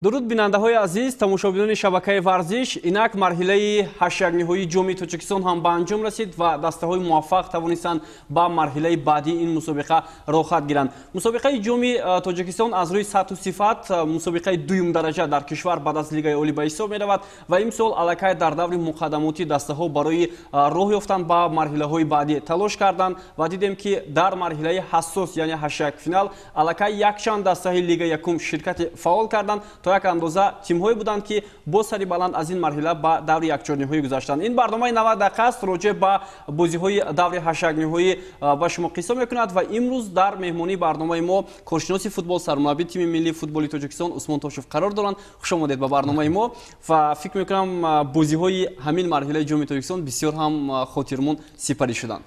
Дуруд, бинандаҳои азиз, тамошобинони шабакаи варзиш. Инак марҳилаи ҳаштякниҳоии Ҷоми Тоҷикистон ҳам ба анҷом расид ва дастаҳои муваффақ тавонистанд ба марҳилаи баъдии ин мусобиқа роҳхат гиранд. Мусобиқаи Ҷоми Тоҷикистон аз рӯи сатҳу сифат мусобиқаи дуюмдараҷа дар кишвар баъд аз Лигаи олӣ ба ҳисоб меравад ва имсол аллакай дар даври муқаддамотӣ дастаҳо барои роҳ ёфтан ба марҳилаҳои баъдӣ талош карданд ва дидем, ки дар марҳилаи ҳассос, яъне ҳаштякфинал, аллакай якчанд дастаи Лигаи якум ширкати фаъол карданд. То як андоза тимҳое буданд, ки бо сари баланд аз ин марҳила ба даври якчорниҳоӣ гузаштанд. Ин барномаи 90 дақиқа аст, роҷеъ ба бозиҳои даври ҳаштякниҳоӣ ба шумо қисса мекунад ва имрӯз дар меҳмонии барномаи мо коршиноси футбол, сармураббии тими миллии футболи Тоҷикистон Усмон Тошев қарор доранд. Хуш омадед ба барномаи мо ва фикр мекунам, бозиҳои ҳамин марҳилаи Ҷоми Тоҷикистон бисёр ҳам хотирмон сипарӣ шуданд.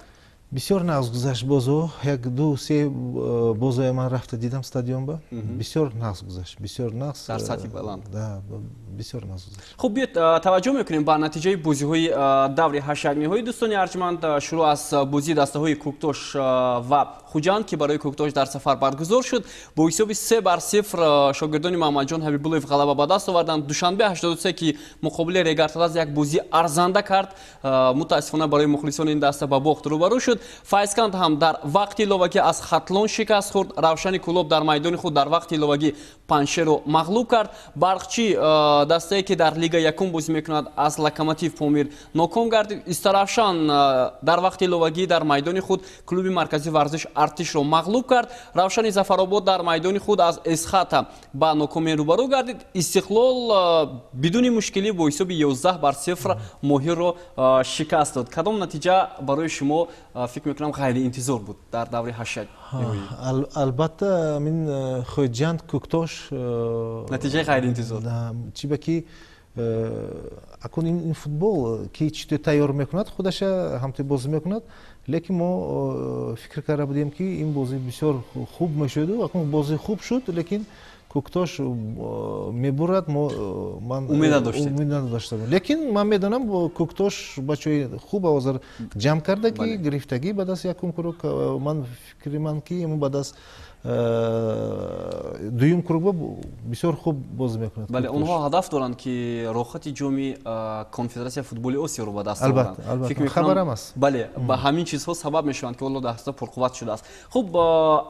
Бисёр нағз гузашт бозо. Як, ду, се бозоя ман рафта дидам стадионба. Бисёр нағз гузашт, бисёр нағз. Дар сатҳи баланд. Да, бисёр нағз гузашт. Хуб, биёед, таваҷҷӯҳ мекунем ба натиҷаи бозиҳои даври ҳаштякниҳоӣ. Дӯстони арҷманд, шурӯъ аз бозии дастаҳои Кӯктош ва Хуҷанд, ки барои Кӯктош дар сафар баргузор шуд. Бо ҳисоби 3-0 шогирдони Муҳаммадҷон Ҳабибуллоев ғалаба ба даст оварданд. Душанбе 83, ки муқобили Регарталаз як бозии арзанда кард, мутаассифона барои мухлисони ин даста ба бохт рӯбарӯ шуд. Файзканд ҳам дар вақти иловагӣ аз Хатлон шикаст хӯрд. Равшани Кӯлоб дар майдони худ дар вақти иловагӣ Панҷшерро мағлуб кард. Барқчӣ, дастае ки дар Лига якум бозӣ мекунад, аз Локомотив Помир ноком гардид. Истаравшан дар вақти иловагӣ дар майдони худ клуби марказии варзиш Артишро мағлуб кард. Равшани Зафаробод дар майдони худ аз Эсхата ба нокомӣ рӯбарӯ гардид. Истиқлол бидуни мушкилӣ бо ҳисоби 11-0 Моҳирро шикаст дод. Кадом натиҷа барои шумо, фикр мекунам, ғайриинтизор буд дар даври ҳаштяк? Албатта, мин Хоҷанд Кӯктош. Натиҷаи ғайриинтизор. Чиба ки акун ин футбол, ки чӣ тайёр мекунад, худаша ҳамто бозӣ мекунад, лекин мо фикр карда будем, ки ин бозӣ бисёр хуб мешуду акун бозӣ хуб шуд, лекин Кӯктош мебурад, ман умед надоштед. Умед надоштам, лекин ман медонам, Кӯктош бачаҳои хуб ҳозир ҷамъ кардаги, гирифтагӣ ба даст якум круг. Ман фикри ман, ки ба даст дуюм кругба бисёр хуб бозӣ мекунад. Бале, онҳо ҳадаф доранд, ки роҳхати Ҷоми Конфедератсияи футболи Осиёро ба даст оваранд. Хабарам аст. Бале, ба ҳамин чизҳо сабаб мешаванд, ки ҳоло даста пурқувват шудааст. Хуб,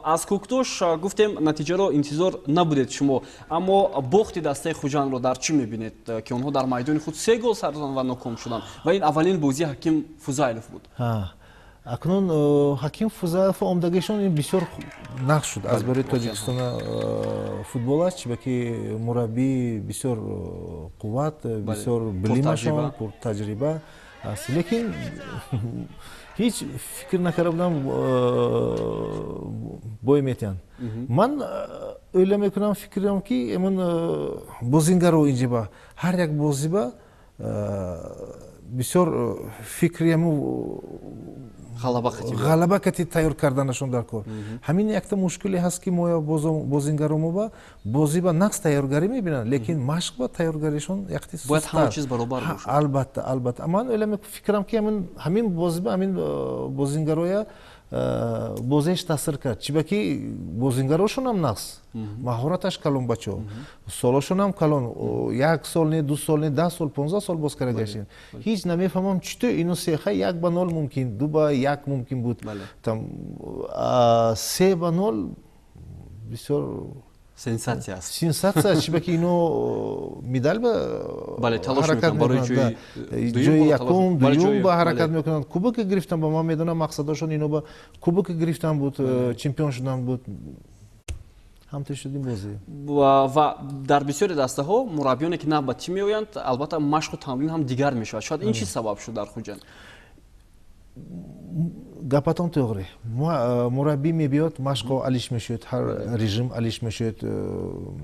аз Кӯктош гуфтем, натиҷаро интизор набудед шумо, аммо бохти дастаи Хуҷандро дар чӣ мебинед, ки онҳо дар майдони худ се гол сар доданд ва ноком шуданд ва ин аввалин бозии Ҳаким Фузайлов буд? Акнун Ҳаким Фузайлов омдагишон ин бисёр нағз шуд аз барои Тоҷикистона футбол аст, чиба ки мураббӣ бисёр қувват, бисёр билимашон, пуртаҷриба аст, лекин ҳеҷ фикр накарда будам, бой метиҳанд. Ман ӯйла мекунам, фикрам, ки эмон бозингаро инҷиба ҳар як бозиба бисёр фикри ему ғалаба кати тайёр карданашон дар кор. Ҳамин якта мушкиле ҳаст, ки мо бозингаромоба бозиба нағз тайёргарӣ мебинанд, лекин машқба тайёргаришон якти. Бояд ҳама чиз баробар бошад. Албатта, албатта. Ман ӯйла фикрам, ки ҳамин бозиба ҳамин бозингароя бозиаш таъсир кард, чиба ки бозингарошонам нағз, маҳораташ калон, бачаҳо солошонам калон, як сол не, 2 сол не, 10 сол, 15 сол боз карда гаштем. Ҳеҷ намефаҳмам, чӣ то ино сеха 1-0 мумкин, 2-1 мумкин буд, там 3-0 бисёр сенсатсия аст. Сенсатсия, чиба ки ино медал ба ҳаракат мекунанд, ҷои якум, дуюм ба ҳаракат мекунанд, кубока гирифтан ба. Ман медонам, мақсадошон ино ба кубока гирифтан буд, чемпион шудан буд. Ҳамто шудим бозӣ. Ва дар бисёри дастаҳо мураббиёне, ки нав ба тим меоянд, албатта, машқу тамрин ҳам дигар мешавад. Шояд ин чиз сабаб шуд дар Хуҷанд. Гапатон тоғри. Мураббӣ мебиёд, машқо алиш мешуд, ҳар режим алиш мешуд,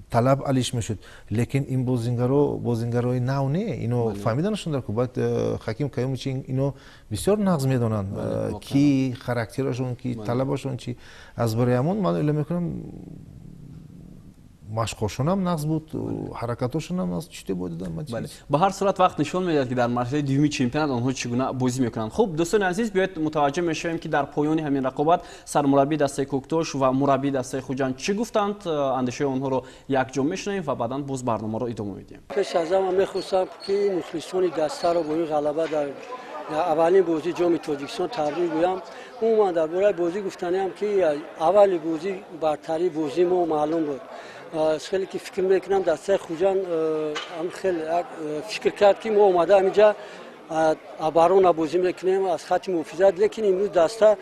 талаб алиш мешуд, лекин ин бозингаро бозингарои нав не, ино фаҳмиданашон дар ку. Баъд Ҳаким Каюмович ино бисёр нағз медонанд, ки характерашон, ки талабашон чи. Аз барои ҳамон ман ӯйла мекунам. Машқҳошонам нағз буд, ҳаракатҳошонам нағз, чӣ бояд додам. Ба ҳар сурат, вақт нишон медиҳад, ки дар марҳилаи дуюми чемпионат онҳо чӣ гуна бозӣ мекунанд. Хуб, дӯстони азиз, биёед мутаваҷҷӯҳ мешавем, ки дар поёни ҳамин рақобат сармураббии дастаи Кӯктош ва мураббии дастаи Хуҷанд чӣ гуфтанд. Андешаи онҳоро якҷо мешунавем ва баъдан боз барномаро идома медиҳем. Пеш аз ҳама мехостам, ки мухлисони дастаро бо ин ғалаба дар аввалин бозии Ҷоми Тоҷикистон табрик гӯям. Умуман, дар бораи бозӣ гуфтаниам, ки аввали бозӣ бартарии бозии мо маълум буд. Хеле ки фикр мекунам, дастаи Хуҷанд хеле фикр кард, ки мо омада ҳаминҷа оборона бозӣ мекунем, аз хатти муҳофизат, лекин имрӯз даста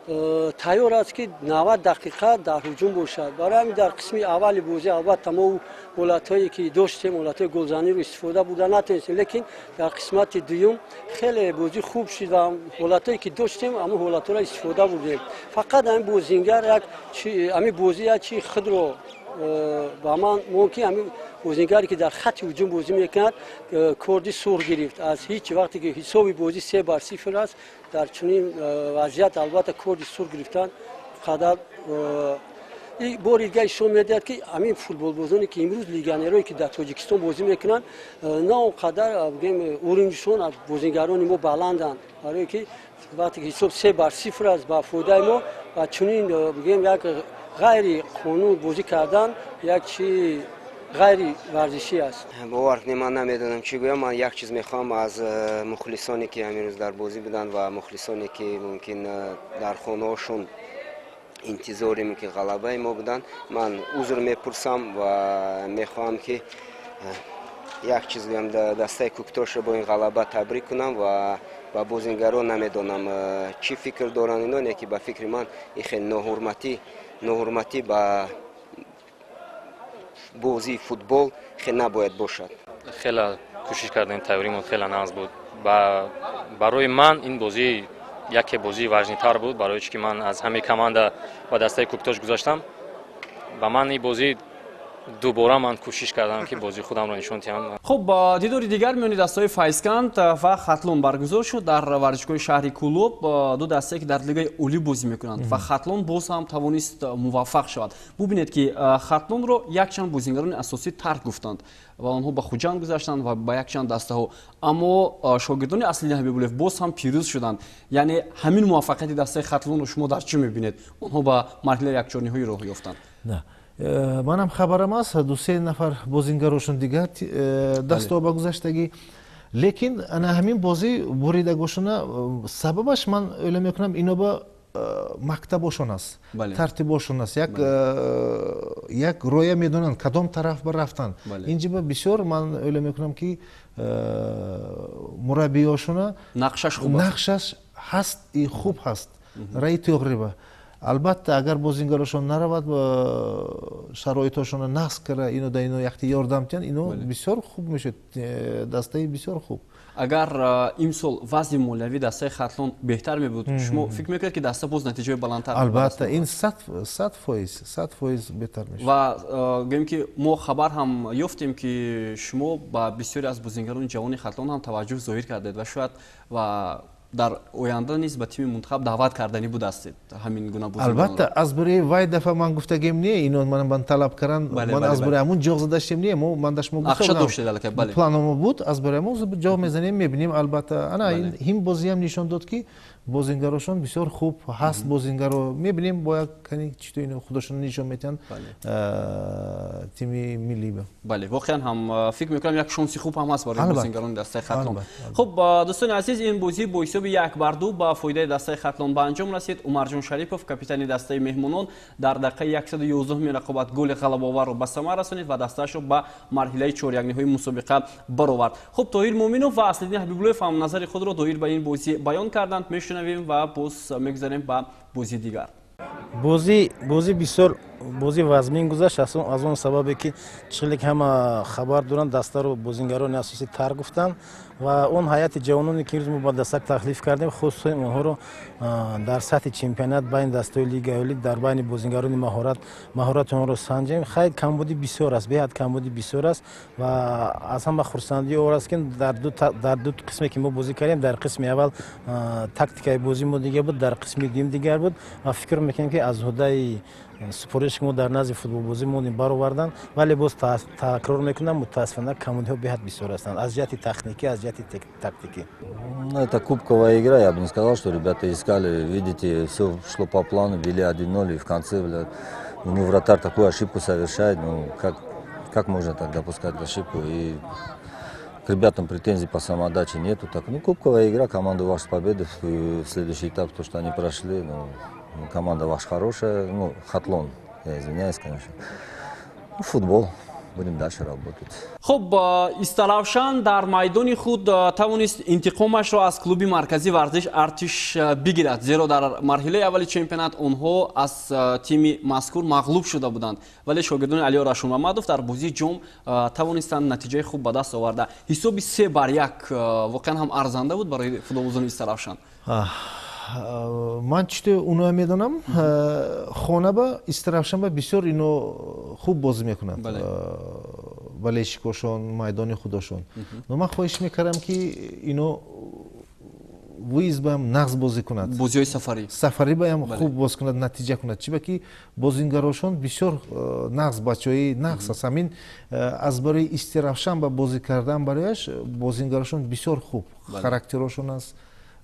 тайёр аст, ки 90 дақиқа дар ҳуҷум бошад. Барои ҳамин дар қисми аввали бозӣ, албатта, мо ҳолатҳое ки доштем, ҳолатҳои голзаниро истифода бурда натавонистем, лекин дар қисмати дуюм хеле бозӣ хуб шуд ва ҳолатҳое ки доштем, ҳамон ҳолатҳоро истифода бурдем. Фақат ҳамин бозингар як ҳамин бозӣ як чи худро ба ман мумкин, ҳамин бозингаре ки дар хатти ҳуҷум бозӣ мекунад, корди сурх гирифт. Аз ҳеҷ вақте ки ҳисоби бозӣ 3-0 аст, дар чунин вазъият, албатта, корди сурх гирифтан қадар бори дигар ишон медиҳад, ки ҳамин футболбозоне ки имрӯз, легионерое ки дар Тоҷикистон бозӣ мекунанд, на он қадар, бигем, уровень шон аз бозингарони мо баланданд, барое ки вақте ки ҳисоб 3-0 аст ба фоидаи мо ва чунин, бигем, як ғайри қонун бозӣ кардан як чи ғайри варзишӣ аст. Бовар кунед, ман намедонам, чӣ гӯям. Ман як чиз мехоҳам аз мухлисоне, ки ҳамин рӯз дар бозӣ буданд, ва мухлисоне, ки мумкин дар хонаҳошон интизори мумкин ғалабаи мо буданд, ман узр мепурсам ва мехоҳам, ки як чиз гӯям: дастаи Кӯктошро бо ин ғалаба табрик кунам ва ба бозингарон, намедонам, чӣ фикр доранд ино, не ки ба фикри ман ин хеле ноҳурматӣ ба бозии футбол хеле набояд бошад. Хеле кӯшиш кардем, тайёримон хеле нағз буд. Барои ман ин бозӣ яке бозии важный тар буд, барои чӣ ки ман аз ҳамаи команда ба дастаи Кӯктош гузаштам. Ба ман ин бозӣ дубора ман кӯшиш кардам, ки бозии худамро нишон диҳам. Хуб, дидори дигар миёни дастаҳои Файзканд ва Хатлон баргузор шуд дар варзишгоҳи шаҳри Кӯлоб. Ду дастае, ки дар лигаи олӣ бозӣ мекунанд, ва Хатлон боз ҳам тавонист муваффақ шавад. Бубинед, ки Хатлонро якчанд бозингарони асосӣ тарк гуфтанд ва онҳо ба Хуҷанд гузаштанд ва ба якчанд дастаҳо, аммо шогирдони Аслиддин Ҳабибуллоев боз ҳам пирӯз шуданд. Яъне ҳамин муваффақияти дастаи Хатлонро шумо дар чӣ мебинед? Онҳо ба марҳилаи якчорниҳоӣ роҳ ёфтанд. Манам хабарам аст, ду-се нафар бозингарошон дигар дастҳо ба гузаштагӣ, лекин ана ҳамин бозӣ буридагошона сабабаш, ман ӯйло мекунам, ино ба мактабошон аст, тартибошон аст, як роя медонанд, кадом тараф ба рафтан. Инҷи ба бисёр, ман ӯйло мекунам, ки мураббиёшона нақшаш хуб. Нақшаш ҳаст и хуб ҳаст, раи тоғриба. Албатта, агар бозингарошон наравад, шароитошонро нақс кара, ино да ино якти ёрдам тиҳанд, ино бисёр хуб мешуд, дастаи бисёр хуб. Агар имсол вазъи молиявии дастаи Хатлон беҳтар мебуд, шумо фикр мекунед, ки даста боз натиҷаи баландтар? Албатта, ин 100%, 100% беҳтар мешуд. Ва гӯем, ки мо хабар ҳам ёфтем, ки шумо ба бисёре аз бозингарони ҷавони Хатлон ҳам таваҷҷӯҳ зоҳир кардед ва шояд ва дар оянда низ ба тими мунтахаб даъват карданӣ будастед ҳамин гуна. Албатта, аз барои вай дафъа ман гуфтагем, не, ино ман талаб каран, ман аз барои ҳамун ҷоғ задаштем, не, мо ман дашмо. Гуфта планомо буд, аз барои ҳамун ҷоғ мезанем, мебинем. Албатта, ана ҳим бозиам нишон дод, ки бозингарошон бисёр хуб ҳаст. Бозингаро мебинем, бояд кани чито ино худошон нишон метиҳанд тими миллӣ. Бале, воқеан ҳам, фикр мекунам, як шонси хуб ҳам ҳаст барои бозингарони дастаи Хатлон. Хуб, дӯстони азиз, ин бозӣ бо ҳисоби 1-2 ба фоидаи дастаи Хатлон ба анҷом расид. Умарҷон Шарипов, капитани дастаи меҳмонон, дар дақиқаи 111-ми рақобат голи ғалабаоварро ба самар расонид ва дастаашро ба марҳилаи чорякниҳои мусобиқа баровард. Хуб, Тоҳир Муъминов ва Аслиддин Ҳабибуллоев ҳам назари худро доир ба ин бозӣ баён карданд. Мешунавем ва боз мегузарем ба бозии дигар. Бозӣ бисёр бозӣ вазмин гузашт, аз он сабабе ки чихеле ки ҳама хабар доранд, дастаро бозингарони асосӣ тарк гуфтанд ва он ҳайати ҷавононе, ки имрӯз мо ба даста таклиф кардем, хостем онҳоро дар сатҳи чемпионат байни дастаҳои лигаи олӣ, дар байни бозингарони маҳорат, маҳорати онҳоро санҷем. Хайр, камбудӣ бисёр аст, беҳад камбудӣ бисёр аст ва аз ҳама хурсандӣ овар аст, ки дар ду қисме ки мо бозӣ кардем, дар қисми аввал тактикаи бозии мо дигар буд, дар қисми дуюм дигар буд ва фикр мекунем, ки аз ҳудаи Супориши мо дар назди футболбозӣ мо баровардан, вале боз такрор мекунам, мутаассифона камбудиҳо беҳад бисёр ҳастанд аз ҷиҳати техникӣ, аз ҷиҳати тактикӣ. Ну, это кубковая игра, я бы не сказал, что ребята искали. Видите, все шло по плану, вели 1-0, и в конце, блядь, у него вратарь такую ошибку совершает. Ну, как можно так допускать ошибку? И к ребятам претензий по самоотдаче нету. Так, ну, кубковая игра, команда Вахш с победы в следующий этап, то, что они прошли, ну, команда Вахш хорошая, ну, Хатлон, я извиняюсь, конечно. Ну, футбол, будем дальше работать. Хуб, Истаравшан дар майдони худ тавонист интиқомашро аз клуби марказии варзиш Артиш бигирад, зеро дар марҳилаи аввали чемпионат онҳо аз тими мазкур мағлуб шуда буданд, вале шогирдони Алиёр Ашурмамадов дар бозии ҷом тавонистанд натиҷаи хуб ба даст оварда. Ҳисоби 3-1 воқеан ҳам арзанда буд барои футболбозони Истаравшан. Ман чӣ уноя медонам, хона ба Истаравшанба бисёр ино хуб бозӣ мекунанд, болельщикошон, майдони худошон. Но ман хоҳиш мекардам, ки ино выезд баям нағз бозӣ кунад. Бозиҳои сафарӣ. Сафарӣ баям хуб боз кунад, натиҷа кунад. Чиба ки бозингарошон бисёр нағз, бачаҳои нағз аст. Ҳамин аз барои Истаравшан ба бозӣ кардан барояш бозингарошон бисёр хуб, характерошон аст,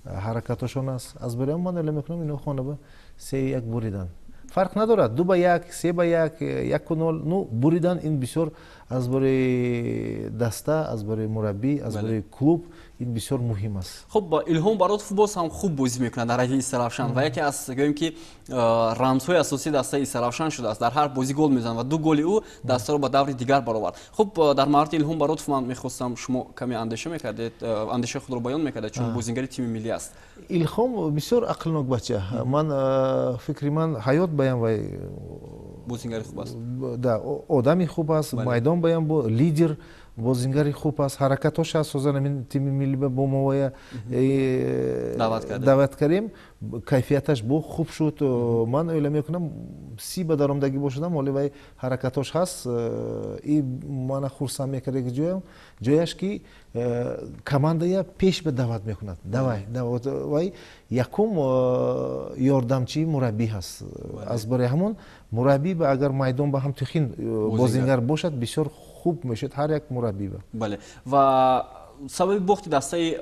ҳаракатошон аст. Аз барои ман эълон мекунам, ино хона ба 3-1 буридан, фарқ надорад, 2-1, 3-1, 1-0, ну, буридан ин бисёр аз барои даста, аз барои мураббӣ, аз барои клуб ин бисёр муҳим аст. Хуб, Илҳом Баротов боз ҳам хуб бозӣ мекунад дар радифи Истаравшан ва яке аз, гӯем ки, рамзҳои асосии дастаи Истаравшан шудааст. Дар ҳар бозӣ гол мезанад ва ду голи ӯ дастаро ба даври дигар баровард. Хуб, дар мавриди Илҳом Баротов ман мехостам, шумо каме андеша мекардед, андешаи худро баён мекардед, чун бозингари тими миллӣ аст. Илҳом бисёр ақлнок бача. Ман фикри ман, ҳаёт баям вай бозингари хуб аст. Да, одами хуб аст, майдон баям лидер, бозингари хуб аст, ҳаракатош аст. Созан ҳамин тими милли бо мо вая даъват кардем, кайфияташ бо хуб шуд. Ман оила мекунам, 30 ба даромадагӣ бошадам, ҳоли вай ҳаракатош ҳаст. И мана хурсанд мекард ҷоям ҷояш, ки командая пеш ба даъват мекунад. Давай, вай якум ёрдамчии мураббӣ ҳаст. Аз барои ҳамон мураббӣ ба агар майдон ба ҳам тухин бозингар бошад, бисёр хуб мешуд ҳар як мураббӣ ба. Бале, ва сабаби бохти дастаи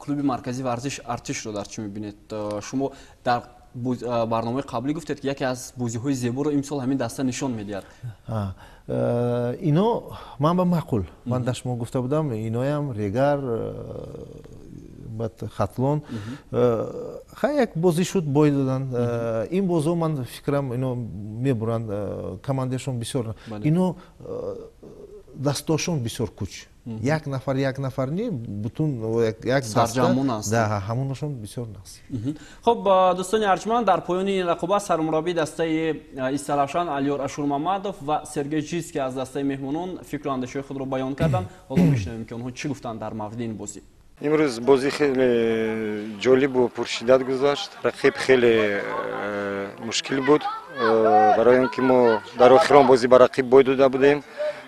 клуби марказии варзиш Артишро дар чӣ мебинед? Шумо дар барномаи қаблӣ гуфтед, ки яке аз бозиҳои зеборо имсол ҳамин даста нишон медиҳад. Ино ман ба маъқул, ман дар шумо гуфта будам, иноям Регар баъд Хатлон хай як бозӣ шуд, бой додан. Ин бозо ман фикрам, ино мебуранд, командашон бисёр, ино дастошон бисёр куч, як нафар, як нафар не, бутун як даста, ҳамонашон бисёр нағз. Хуб, дӯстони арҷманд, дар поёни ин рақобат сармураббии дастаи Истаравшан Алиёр Ашурмамадов ва Сергей Жицкий аз дастаи меҳмонон фикру андешаҳои худро баён карданд. Ҳоло мешунавем, ки онҳо чӣ гуфтанд дар мавриди ин бозӣ. Имрӯз бозӣ хеле ҷолибу пуршиддат гузашт. Рақиб хеле мушкил буд, барои он ки мо дар охирон бозӣ ба рақиб бой дода будем.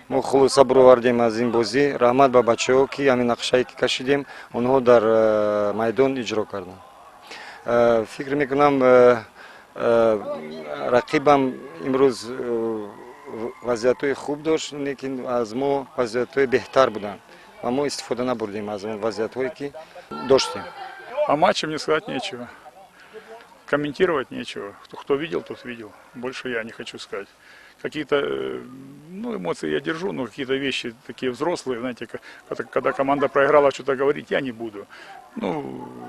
Мо хулоса баровардем аз ин бозӣ. Раҳмат ба бачаҳо, ки ҳамин нақшае ки кашидем, онҳо дар майдон иҷро карданд. Фикр мекунам, рақибам имрӯз вазъиятҳои хуб дошт, лекин аз мо вазъиятҳои беҳтар буданд ва мо истифода набурдем аз он вазъиятҳое, ки доштем. О матче мне сказать нечего. Комментировать нечего. Кто видел, тот видел. Больше я не хочу сказать. Какие-то, ну, эмоции я держу, но какие-то вещи такие взрослые, знаете, когда команда проиграла, что-то говорить я не буду. Ну,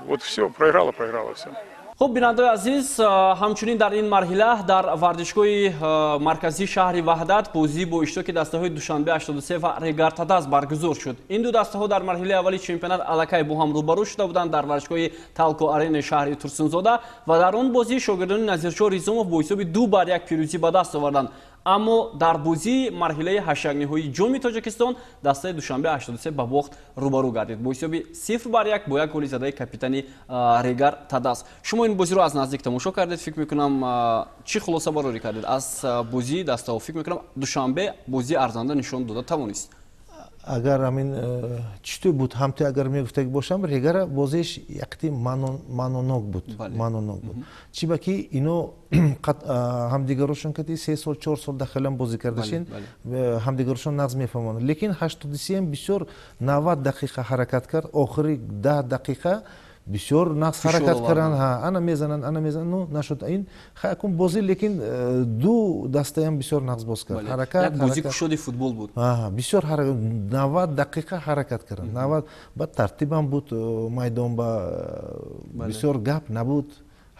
вот все, проиграла, проиграла, все. Хуб, бинандаои азиз, ҳамчунин дар ин марҳила дар варзишгоҳи марказии шаҳри Ваҳдат бозӣ бо иштироки дастаҳои Душанбе 83 ва Регар Тадаз баргузор шуд. Ин ду дастаҳо дар марҳилаи аввали чемпионат аллакай бо ҳам рӯбарӯ шуда буданд дар варзишгоҳи Талко Аренаи шаҳри Турсунзода ва дар он бозӣ шогирдони Назиршоҳ Ризомов бо ҳисоби 2-1 пирӯзӣ ба даст оварданд. Аммо дар бозии марҳилаи ҳаштякниҳоии Ҷоми Тоҷикистон дастаи Душанбе 83 ба бохт рӯбарӯ гардид бо ҳисоби 0-1 бо як голи задаи капитани Регар Тадаз. Шумо ин бозиро аз наздик тамошо кардед, фикр мекунам, чӣ хулоса барорӣ кардед аз бозии дастаҳо? Фикр мекунам, Душанбе бозии арзанда нишон дода тавонист. Агар ҳамин чӣ буд, ҳамто агар мегуфтаг бошам, Регара бозиш якти маънонок буд, маънонок буд. Чӣ ба ки ино ҳамдигарошон кати 3 сол, 4 сол дахилан бозӣ кардашин, ҳамдигарошон нағз мефаҳмонанд. Лекин 83 бисёр 90 дақиқа ҳаракат кард, охири 10 дақиқа бисёр нағз ҳаракат карданд, ана мезананд, ана мезананд, ну нашуд ин. Хайкун бозӣ, лекин ду дастаям бисёр нағз боз кард. Ҳаракат, як бозӣ кушоди футбол буд. Бисёр 90 дақиқа ҳаракат карданд. 90 ба тартибам буд майдон, ба бисёр гап набуд.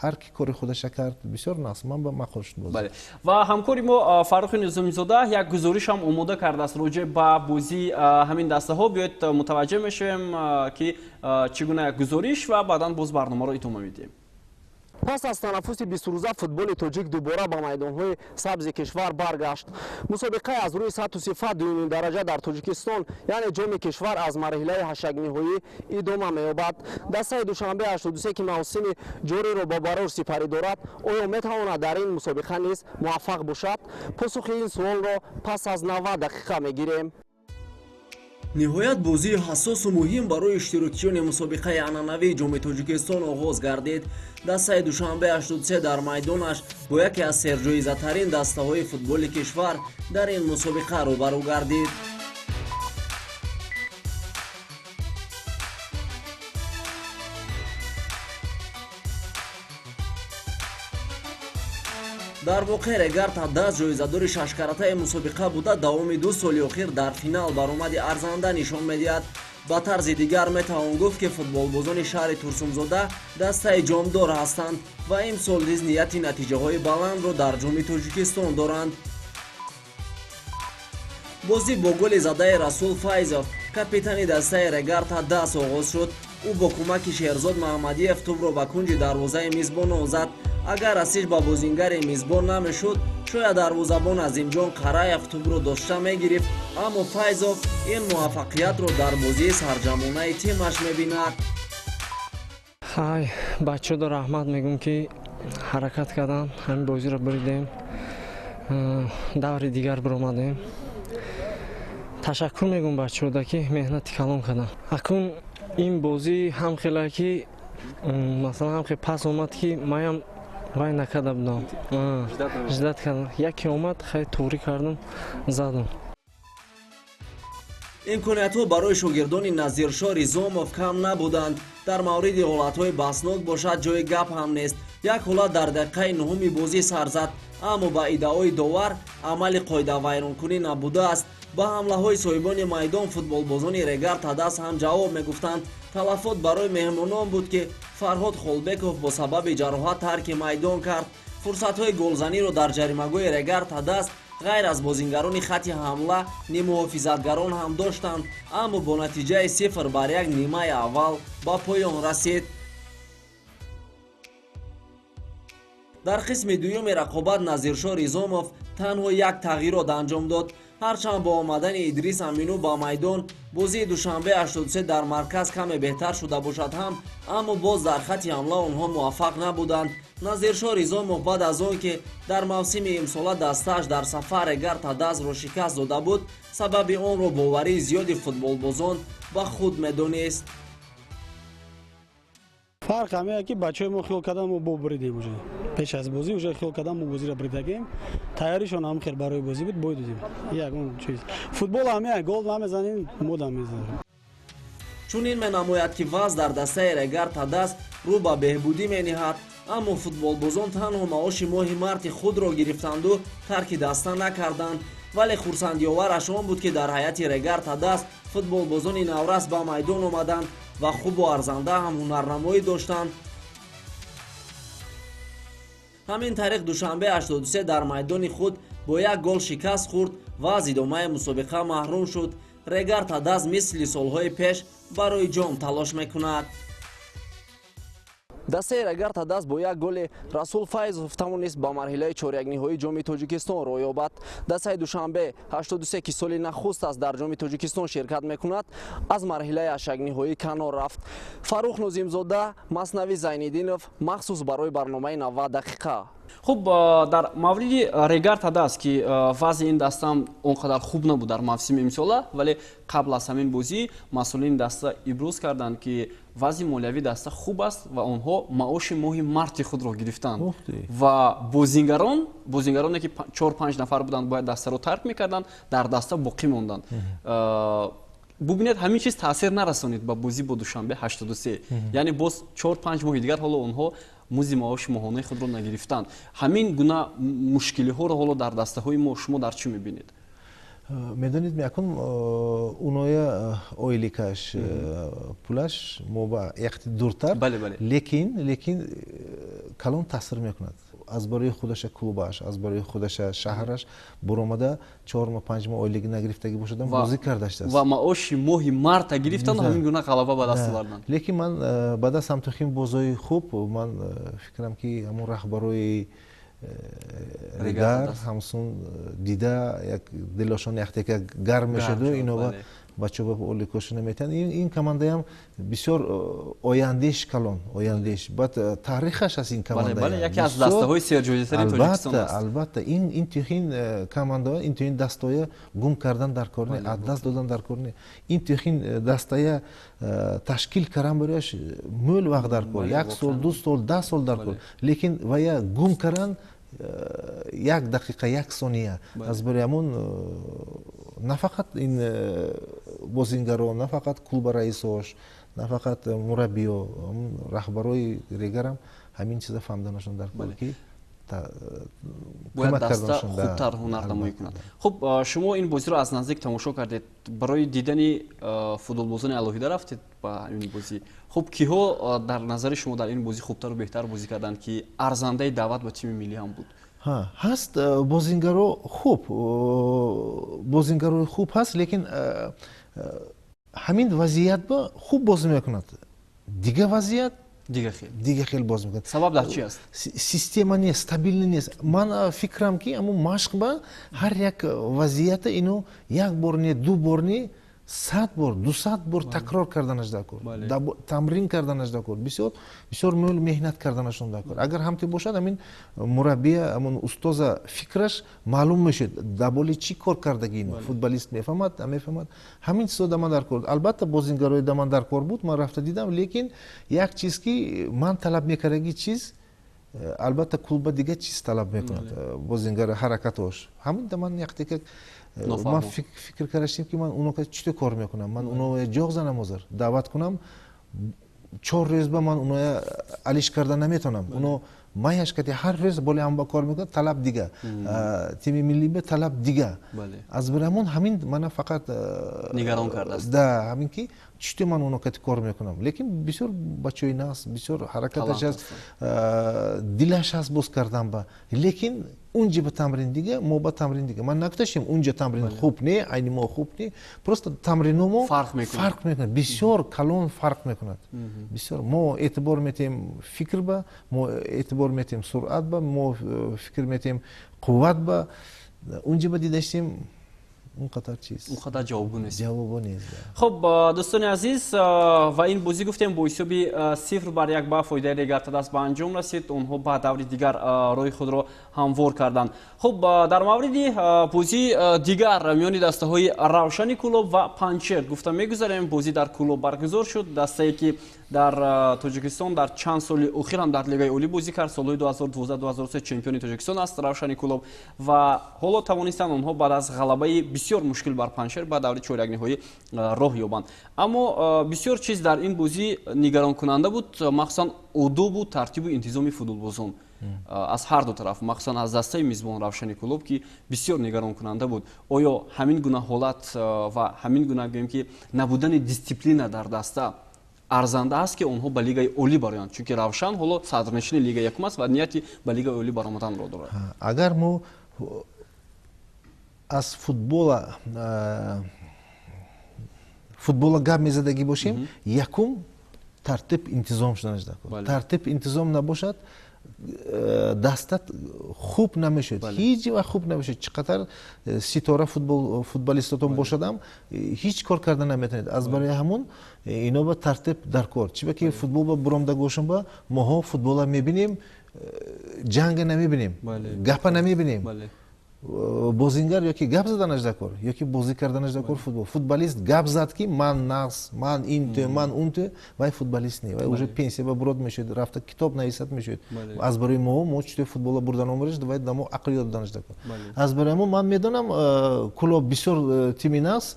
Ҳар ки кори худаша кард, бисёр нағз, ман ба маъқул шуд бозӣ. Ва ҳамкори мо Фаррухи Низомизода як гузориш ҳам омода кардааст роҷеъ ба бозии ҳамин дастаҳо. Биёед мутаваҷҷеҳ мешавем, ки чӣ гуна як гузориш, ва баъдан боз барномаро идома медиҳем. Пас аз танаффуси 20 рӯза футболи тоҷик дубора ба майдонҳои сабзи кишвар баргашт. Мусобиқаи аз рӯи сатҳу сифат дуюмин дараҷа дар Тоҷикистон, яъне ҷоми кишвар, аз марҳилаи ҳаштякниҳоӣ идома меёбад. Дастаи Душанбе 83, ки мавсими ҷориро бо барор сипарӣ дорад, оё метавонад дар ин мусобиқа низ муваффақ бошад? Посухи ин суолро пас аз 90 дақиқа мегирем. Ниҳоят бозии ҳассосу муҳим барои иштирокчиёни мусобиқаи анъанавии ҷоми Тоҷикистон оғоз гардид. Дастаи Душанбе 83 дар майдонаш бо яке аз серҷоизатарин дастаҳои футболи кишвар дар ин мусобиқа рӯбарӯ гардид. Дар воқеъ Регар Тадас ҷоизадори шашкаратаи мусобиқа буда, давоми 2 соли охир дар финал баромади арзанда нишон медиҳад. Ба тарзи дигар метавон гуфт, ки футболбозони шаҳри Турсунзода дастаи ҷомдор ҳастанд ва имсол низ нияти натиҷаҳои баландро дар ҷоми Тоҷикистон доранд. Бозӣ бо голи задаи Расул Файзов, капитани дастаи Регар Тадас, оғоз шуд. Ӯ бо кӯмаки Шерзод Маҳаммадиев тӯбро ба кунҷи дарвозаи мизбонон зад. Агар расиш ба бозингари мизбон намешуд, шояд дарвозабон Азимҷон Қараев тӯбро дошта мегирифт, аммо Файзов ин муваффақиятро дар бозии сарҷамонаи тимаш мебинад. Ҳай, бачаҳоро раҳмат мегӯм, ки ҳаракат карданд, ҳамин бозиро буридем, даври дигар биромадем. Ташаккур мегӯм бачаҳода, ки меҳнати калон карданд. Акун ин бозӣ ҳам хеле ки масалан ҳам хеле пас омад, ки маям вай накарда будам, ждат кардам. Яке омад, хеле туғрӣ кардам, задам. Имкониятҳо барои шогирдони Назиршоҳ Ризомов кам набуданд. Дар мавриди ҳолатҳои баснок бошад, ҷои гап ҳам нест. Як ҳолат дар дақиқаи нуҳуми бозӣ сар зад, аммо ба иддаои довар амали қоидавайронкунӣ набудааст. Ба ҳамлаҳои соҳибони майдон футболбозони Регар Тадас ҳам ҷавоб мегуфтанд. Талафот барои меҳмонон буд, ки Фарҳод Холбеков бо сабаби ҷароҳат тарки майдон кард. Фурсатҳои голзаниро дар ҷаримагоҳи Регар Тадас ғайр аз бозингарони хатти ҳамла нимуҳофизатгарон ҳам доштанд, аммо бо натиҷаи 0-1 нимаи аввал ба поён расид. Дар қисми дуюми рақобат Назиршоҳ Ризомов танҳо як тағйирот анҷом дод. Ҳарчанд бо омадани Идрис Амину ба майдон бозии Душанбе 83 дар марказ каме беҳтар шуда бошад ҳам, аммо боз дар хатти ҳамла онҳо муваффақ набуданд. Назиршоҳ Ризомов баъд аз он ки дар мавсими имсола дастааш дар сафар Регар Тадасро шикаст дода буд, сабаби онро боварии зиёди футболбозон ба худ медонист. Фарқ ҳамея, ки бачаҳои мо хиёл кардан, мо бо буридем уже. Пеш аз бозӣ уже хиёл кардан, мо бозиро буридагем. Тайёришон ҳам хел барои бозӣ буд, бой додем. Ягон чиз. Футбол ҳамея, гол намезанем, мо дам мезанем. Чунин менамояд, ки вазъ дар дастаи Регар Тадас рӯ ба беҳбудӣ мениҳад, аммо футболбозон танҳо маоши моҳи марти худро гирифтанду тарки даста накарданд. Вале хурсандиовараш он буд, ки дар ҳайати Регар Тадас футболбозони наврас ба майдон омаданд ва хубу арзанда ҳам ҳунарнамоӣ доштанд. Ҳамин тариқ Душанбе 83 дар майдони худ бо як гол шикаст хӯрд ва аз идомаи мусобиқа маҳрум шуд. Регар Тадас мисли солҳои пеш барои ҷом талош мекунад. Дастаи Регар Тадас бо як голи Расул Файзов тавонист ба марҳилаи чорякниҳоии ҷоми Тоҷикистон роҳ ёбад. Дастаи Душанбе 83, ки соли нахуст аст дар ҷоми Тоҷикистон ширкат мекунад, аз марҳилаи ҳаштякниҳоӣ канор рафт. Фаррух Нозимзода, Маснавӣ Зайниддинов, махсус барои барномаи 90 дақиқа. Хуб, дар мавриди Регар Тадас, ки вазъи ин даста ҳам он қадар хуб набуд дар мавсими имсола, вале қабл аз ҳамин бозӣ масъулини даста иброз карданд, ки вазъи молиявии даста хуб аст ва онҳо маоши моҳи марти худро гирифтанд ва бозингароне ки 4-5 нафар буданд, бояд дастаро тарк мекарданд, дар даста боқӣ монданд. Бубинед, ҳамин чиз таъсир нарасонид ба бозӣ бо Душанбе 83, яъне боз 4-5 моҳи дигар ҳоло онҳо музди маоши моҳонаи худро нагирифтанд. Ҳамин гуна мушкилиҳоро ҳоло дар дастаҳои мо шумо дар чӣ мебинед? Медонед, меакун уноя ойликаш, пулаш мо ба яхти дуртар, лекин калон таъсир мекунад. Аз барои худаша клубаш, аз барои худаша шаҳраш буромада 4 моҳ, 5 моҳ ойлиги нагирифтагӣ бошадам, бозӣ кардаштааст. Ва маоши моҳи марта гирифтанд, ҳамин гуна ғалаба ба даст оварданд. Лекин ман баъд аз ҳамтухин бозои хуб, ман фикрам, ки ҳамон раҳбарои Регар ҳамсун дида як дилошон яхтека гарм мешуду, инова бачаҳо оликошона метиҳанд. Ин командаям бисёр ояндеш, калон ояндеш, баъд таърихаш аст ин команда. Яке аз дастаҳои серҷоизатари Тоҷикистон аст. Албатта, ин тухин командаҳо, ин тухин дастоя гум кардан дар кор не, аз даст додан дар кор не. Ин тухин дастая ташкил кардан барояш мӯл вақт дар кор, 1 сол, 2 сол, 10 сол дар кор, лекин вая гум кардан 1 дақиқа, 1 сония. Аз барои ҳамон на фақат ин бозингаро, на фақат клуба раисош, на фақат мураббиё, раҳбарои Регарам ҳамин чиза фаҳмиданашон дар кор, ки бояд даста хубтар ҳунарнамоӣ кунад. Хуб, шумо ин бозиро аз наздик тамошо кардед, барои дидани футболбозони алоҳида рафтед ба ин бозӣ. Хуб, киҳо дар назари шумо дар ин бозӣ хубтару беҳтар бозӣ карданд, ки арзандаи даъват ба тими миллӣ ҳам буд? Ҳаст бозингаро хуб, бозингарои хуб ҳаст, лекин ҳамин вазъият ба хуб бозӣ мекунад, дигар вазъият дига хел боз мекунад. Сабаб дар чи аст? Система нест, стабилни нест. Ман фикрам, ки ҳамун машқ ба ҳар як вазъията ино 1 бор не, 2 бор не, 100 бор, 200 бор такрор карданаш дар кор, тамрин карданаш дар кор, бисёр бисёр мӯл меҳнат карданашон дар кор. Агар ҳамте бошад, ҳамин мураббия, ҳамун устоза фикраш маълум мешуд, дар боли чӣ кор кардаги ино футболист мефаҳмад, намефаҳмад. Ҳамин чизо да ман дар кор. Албатта, бозингарои да ман дар кор буд, ман рафта дидам, лекин як чиз, ки ман талаб мекардаги чиз, албатта клуба дигар чиз талаб мекунад, бозингар ҳаракатош. Ҳамин да ман яктека ман фикр кардаштем, ки ман уно чӣ кор мекунам, ман уно ҷоғ занам, ҳозир даъват кунам, 4 рӯз ба ман уноя алиш карда наметавонам. Уно маяш кати ҳар рӯз боли ҳам ба кор мекунад, талаб дига, тими миллӣ ба талаб дига. Аз бирамон ҳамин мана фақат нигарон кардааст. Да, ҳамин ки чӣ ман уно кати кор мекунам, лекин бисёр бачаи нас, бисёр ҳаракаташ аст, дилаш аст боз кардан ба, лекин унҷа ба тамрин дига, мо ба тамрин дига. Ман нагуфташем унҷа тамрин хуб не, айни мо хуб не, просто тамрино мо фарқ мекунад, бисёр калон фарқ мекунад. Бисёр мо эътибор метиҳем фикр ба, мо эътибор метиҳем суръат ба, мо фикр метиҳем қувват ба. Унҷа ба дидаштем он қадар чиз, он қадар ҷавобгӯ нест. Ҷавобгӯ нест. Хуб, дӯстони азиз, ва ин бозӣ гуфтем бо ҳисоби 0-1 ба фоидаи Регар Тадас ба анҷом расид. Онҳо ба даври дигар роҳи худро ҳамвор карданд. Хуб, дар мавриди бозии дигар миёни дастаҳои Равшани Кӯлоб ва Панҷшер гуфта мегузарем. Бозӣ дар Кӯлоб баргузор шуд. Дастае ки дар Тоҷикистон дар чанд соли охир ҳам дар Лигаи Олӣ бозӣ кард, солҳои 2012-2013 чемпиони Тоҷикистон аст Равшани Кӯлоб, ва ҳоло тавонистанд онҳо баъд аз ғалабаи бисёр мушкил бар Панҷшер ба даври чорякниҳоӣ роҳ ёбанд. Аммо бисёр чиз дар ин бозӣ нигаронкунанда буд, махсусан одобу тартибу интизоми футболбозон аз ҳар ду тараф, махсусан аз дастаи мизбон Равшани Кӯлоб, ки бисёр нигаронкунанда буд. Оё ҳамин гуна ҳолат ва ҳамин гуна гӯем ки набудани дисциплина дар даста арзанда аст, ки онҳо ба Лигаи Олӣ бароянд? Чунки Равшан ҳоло садрнишини Лигаи якум аст ва нияти ба Лигаи Олӣ баромаданро дорад. Агар мо аз футбола гап мезадагӣ бошем, якум тартиб интизом шуданаш дар кор. Тартиб интизом набошад, дастат хуб намешуд, ҳеҷ вақт хуб намешуд. Чӣ қадар ситора футболистотон бошадам, ҳеҷ кор карда наметавонед. Аз барои ҳамон ино ба тартиб дар кор. Чӣ ба ки футбол ба буромда гошам ба моҳо футбола мебинем, Ҷанга намебинем, гапа намебинем. Бозингар ёки гап заданаш дар кор, ёки бозӣ карданаш дар кор. Футбол, футболист гап зад, ки ман нағз, ман ин ту, ман он ту, вай футболист не, вай уже пенсия ба бурод мешуд, рафта китоб нависад мешуд. Аз барои мо чутои футбола бурдан омадаш, вай дамо ақл ёд доданаш дар кор. Аз барои мо ман медонам, Кӯлоб бисёр тими нағз,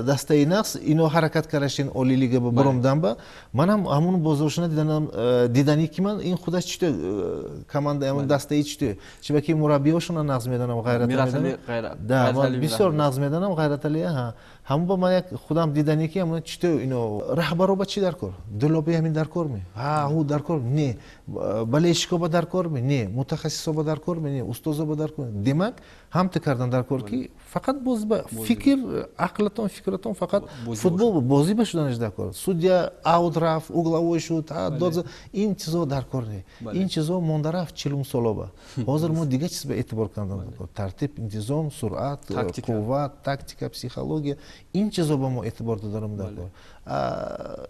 дастаи нағз, ино ҳаракат кардашин оли лига ба буромдан. Ба манам ҳамун бозошона диданам, диданӣ ки ман ин худаш чуто команда, ҳамун дастаи чуто, чунки мураббиёшона нағз медонам, Ғайратали, бисёр нағз медонам Ғайратали. Ҳамун ба ман як худам диданӣ, ки ҳамун чуто ино раҳбаро ба чӣ дар кор, дулоби ҳамин дар кор ме, ҳу дар кор не, болельщик о ба дар кор ме, не, мутахассисо ба дар кор ме, не, устозо ба дар кор. Демак, ҳамта кардан дар кор, ки фақат боз ба фикр, ақлатон, фикратон фақат футбол, бозӣ ба шуданаш дар кор. Судья аут рафт, угловой шуд, дод, ин чизо дар кор не, ин чизо монда рафт 40 солоба. Ҳозир мо дигар чиз ба эътибор кардан дар кор: тартиб, интизом, суръат, қувват, тактика, психология. Ин чизо ба мо эътибор додарам дар кор.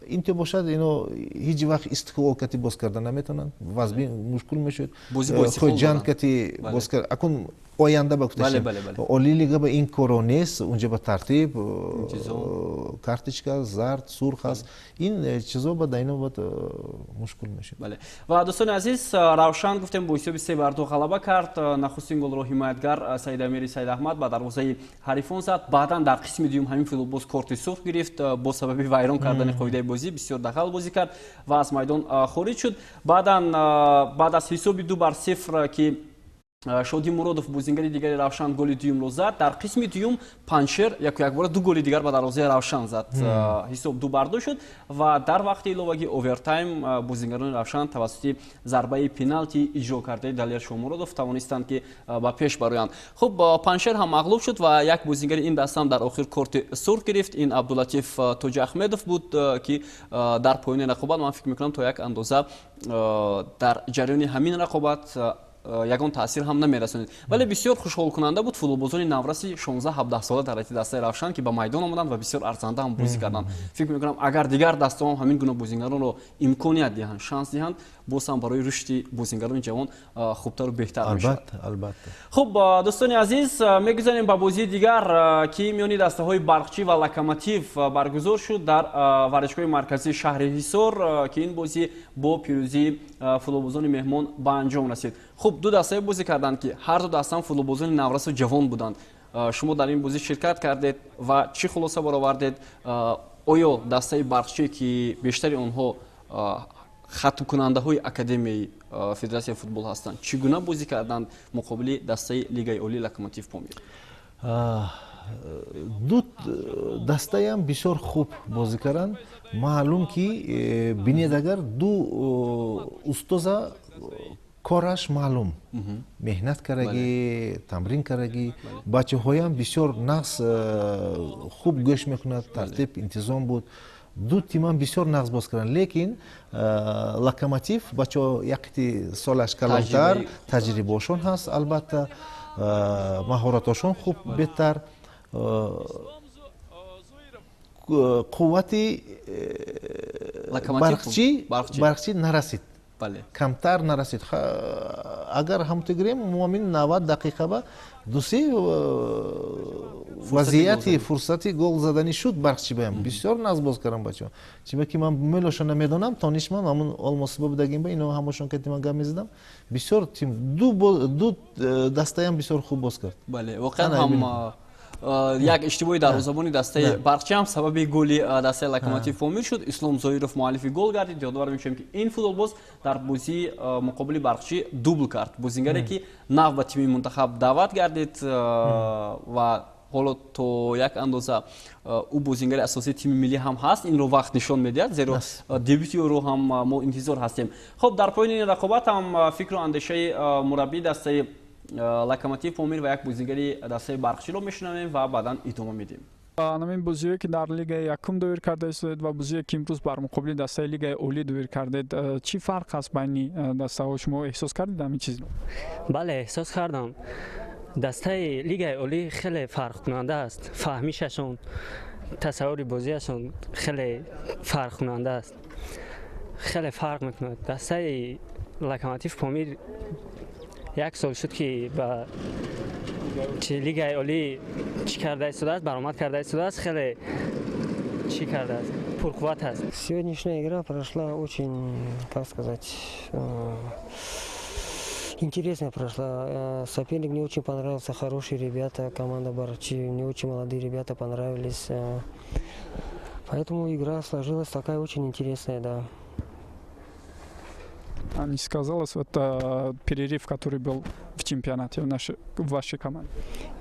Ин то бошад, ино ҳеҷ вақт Истиқлол кати боз карда наметавонанд, вазби мушкул мешуд, Хоҷанд кати боз кард. Акун оянда ба гуфташем, олии лига ба ин коро нест, унҷа ба тартиб, карточка зард, сурх аст, ин чизо ба дайно бад мушкул мешуд. Ва дӯстони азиз, Равшан, гуфтем, бо ҳисоби 3-2 ғалаба кард. Нахустин голро ҳимоятгар Саидамири Саидаҳмад ба дарвозаи ҳарифон зад. Баъдан дар қисми дуюм ҳамин футболбоз корти сурх гирифт бо сабаби вайрон кардани қоидаи бозӣ, бисёр дағал бозӣ кард ва аз майдон хориҷ шуд. Баъдан, баъд аз ҳисоби 2-0, ки Шодӣ Муродов, бозингари дигари Равшан, голи дуюмро зад, дар қисми дуюм Паншер яку якбора ду голи дигар ба дарвозаи Равшан зад, ҳисоб 2-2 шуд ва дар вақти иловагӣ, овертайм, бозингарони Равшан тавассути зарбаи пеналти иҷро кардаи Далер Шомуродов тавонистанд, ки ба пеш бароянд. Хуб, Паншер ҳам мағлуб шуд ва як бозингари ин даста ҳам дар охир корти сурх гирифт. Ин Абдулатиф Тоҷиахмедов буд, ки дар поёни рақобат, ман фикр мекунам, то як андоза дар ҷараёни ҳамин рақобат ягон таъсир ҳам намерасонид. Вале бисёр хушҳолкунанда буд футболбозони навраси 16-17 сола дар ҳайати дастаи Равшан, ки ба майдон омаданд ва бисёр арзанда ҳам бозӣ карданд. Фикр мекунам, агар дигар дастаҳо ҳамин гуна бозингаронро имконият диҳанд, шанс диҳанд, боз ҳам барои рушди бозингарони ҷавон хубтару беҳтар мешавад. Албатта. Хуб, дӯстони азиз, мегузарем ба бозии дигар, ки миёни дастаҳои Барқчӣ ва Локомотив баргузор шуд дар варзишгоҳи марказии шаҳри Ҳисор, ки ин бозӣ бо пирӯзии футболбозони меҳмон ба анҷом расид. Хуб, ду дастае бозӣ карданд, ки ҳар ду дастаам футболбозони наврасу ҷавон буданд. Шумо дар ин бозӣ ширкат кардед ва чӣ хулоса баровардед? Оё дастаи Барқчӣ, ки бештари онҳо хатмкунандаҳои академияи федератсияи футбол ҳастанд, чӣ гуна бозӣ карданд муқобили дастаи лигаи олии Локомотив Помир? Ду дастаям бисёр хуб бозӣ карданд. Маълум ки бинед, агар ду устоза кораш маълум, меҳнат кардагӣ, тамрин кардагӣ, бачаҳоям бисёр нағз хуб гӯш мекунад, тартиб, интизом буд. Ду тимам бисёр нағз боз карданд, лекин Локомотив бачаҳо якти солаш калонтар, таҷрибаошон ҳаст, албатта, маҳоратошон хуб, беҳтар. Қуввати Барқчӣ нарасид, камтар нарасид. Агар ҳамто гирем, мо 90 дақиқа ба дусе вазъияти фурсати гол заданӣ шуд. Барқчӣ баям бисёр нағз боз кардам бачаҳо, чунки ман мелошона медонам, тонишман, ҳамун олмосиба будагим, ба ино ҳамошон кати ман гап мезадам. Бисёр тим, ду дастаям бисёр хуб боз кард. Бале, воқеан ҳам як иштибоҳи дарвозабони дастаи Барқчӣ ҳам сабаби голи дастаи Локомотив Помир шуд. Ислом Зоиров муаллифи гол гардид. Ёдовар мешавем, ки ин футболбоз дар бозии муқобили Барқчӣ дубл кард, бозингаре, ки нав ба тими мунтахаб даъват гардид ва ҳоло то як андоза ӯ бозингари асосии тими миллӣ ҳам ҳаст. Инро вақт нишон медиҳад, зеро дебюти ӯро ҳам мо интизор ҳастем. Хуб, дар поёни ин рақобат ҳам фикру андешаи мураббии дастаи Локомотив Помир ва як бозингари дастаи Барқчиро мешунавем ва баъдан идома медиҳем. Ҳамин бозиҳое, ки дар лигаи якум доир карда истодед, ва бозие, ки имрӯз бар муқобили дастаи лигаи олӣ доир кардед, чӣ фарқ ҳаст байни дастаҳо? Шумо эҳсос кардед ҳамин чизро? Бале, эҳсос кардам. Дастаи лигаи олӣ хеле фарқкунанда аст, фаҳмишашон, тасаввури бозиашон хеле фарқкунанда аст, хеле фарқ мекунад. Дастаи Локомотив Помир як сол шуд, ки ба лигаи олӣ чӣ карда истодааст, баромад карда истодааст, хеле чӣ кардааст, пурқувват аст. Сегодняшняя игра прошла очень, как сказать, интересно прошла. Соперник мне очень понравился, хорошие ребята, команда Барчи, мне очень молодые ребята понравились. Поэтому игра сложилась такая очень интересная, да. А не сказалось вот перерыв, который был в чемпионате в вашей команде?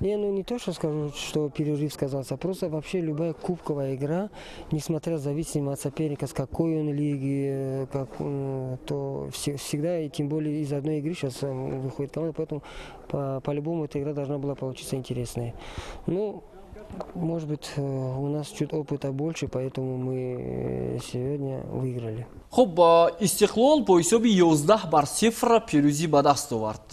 Не, ну не то, что скажу, что перерыв сказался, просто вообще любая кубковая игра, несмотря зависимо от соперника, с какой он лиги, как, то всегда, и тем более из одной игры сейчас выходит команда, поэтому по-любому эта игра должна была получиться интересной. Ну, может быть, у нас чуть опыта больше, поэтому мы сегодня выиграли. Хуб, Истиқлол бо ҳисоби 11-0 пирӯзӣ ба даст овард.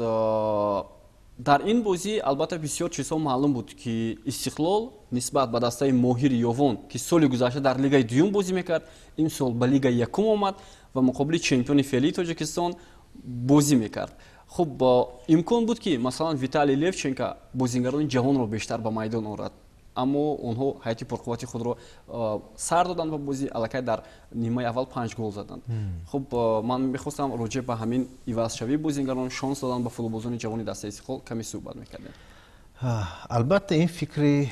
Дар ин бозӣ албатта бисёр чизҳо маълум буд, ки Истиқлол нисбат ба дастаи Моҳири Ёвон, ки соли гузашта дар лигаи дуюм бозӣ мекард, имсол ба лигаи якум омад ва муқобили чемпиони феълии Тоҷикистон бозӣ мекард. Хуб, имкон буд, ки масалан Виталий Левченко бозингарони ҷавонро бештар ба майдон орад, аммо онҳо ҳайати пурқуввати худро сар доданд ба бозӣ, аллакай дар нимаи аввал 5 гол заданд. Хуб, ман мехостам роҷеъ ба ҳамин ивазшавии бозингарон, шонс додан ба футболбозони ҷавони дастаи Истиқлол каме суҳбат мекардем. Албатта, ин фикри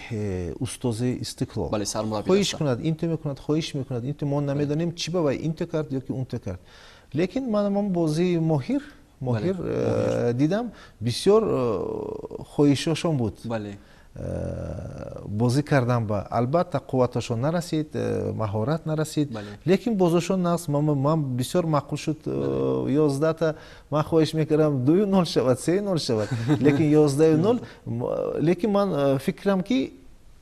устози Истиқлол. Бале, сармурабби. Хоҳиш кунад, инто мекунад, хоҳиш мекунад, инто, мо намедонем, чӣ ба вай инто кард ё ки унто кард. Лекин ман ҳамон бозии Моҳир дидам, бисёр хоҳишошон буд. Бозӣ кардан ба, албатта, қувваташон нарасид, маҳорат нарасид, лекин бозошон нағз, ман бисёр маъқул шуд. 11-та, ман хоҳиш мекардам 2-0 шавад, 3-0 шавад, лекин 11-0. Лекин ман фикрам, ки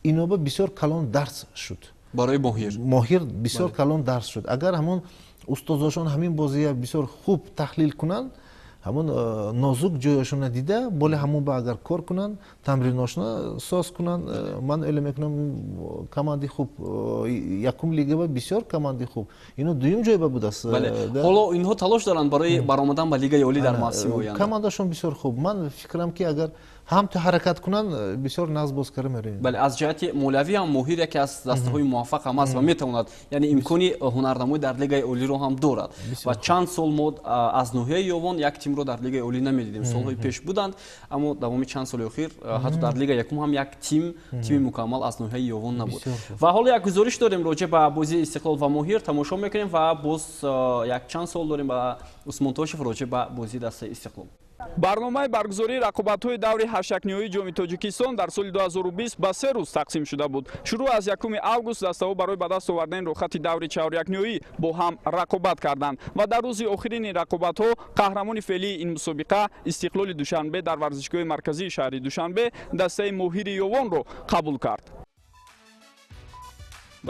иноба бисёр калон дарс шуд. Барои Моҳир. Моҳир бисёр калон дарс шуд. Агар ҳамон устозошон ҳамин бозия бисёр хуб таҳлил кунанд, ҳамон нозук ҷояшонро дида, боле ҳамон ба агар кор кунанд, тамриношона соз кунанд, ман ӯйло мекунам, команди хуб, якум лига бисёр команди хуб, ино дуюм ҷойба будааст. Ҳоло инҳо талош доранд барои баромадан ба лигаи олӣ дар мавсими оянда. Командашон бисёр хуб, ман фикрам, ки агар ҳам ту ҳаракат кунанд, бисёр нағз боз карда меравем. Бале, аз ҷиҳати молиявӣ ҳам Моҳир яке аз дастаҳои муваффақ ҳам аст ва метавонад, яъне имкони ҳунарнамоӣ дар лигаи олиро ҳам дорад. Ва чанд сол мо аз ноҳияи Ёвон як тимро дар лигаи олӣ намедидем. Солҳои пеш буданд, аммо давоми чанд соли охир ҳатто дар лигаи якум ҳам як тим, тими мукаммал аз ноҳияи Ёвон набуд. Ва ҳоло як гузориш дорем роҷеъ ба бозии Истиқлол ва Моҳир, тамошо мекунем ва боз як чанд суол дорем ба Усмон Тошев роҷеъ ба бозии дастаи Истиқлол. Барномаи баргузории рақобатҳои даври ҳашякниҳоии Ҷоми Тоҷикистон дар соли 2020 ба 3 рӯз тақсим шуда буд. Шурӯъ аз 1 август дастаҳо барои ба даст овардани рӯхати даври чаҳорякниҳоӣ бо ҳам рақобат карданд ва дар рӯзи охирини рақобатҳо қаҳрамони феълии ин мусобиқа Истиқлоли Душанбе дар варзишгоҳи марказии шаҳри Душанбе дастаи Моҳири Ёвонро қабул кард.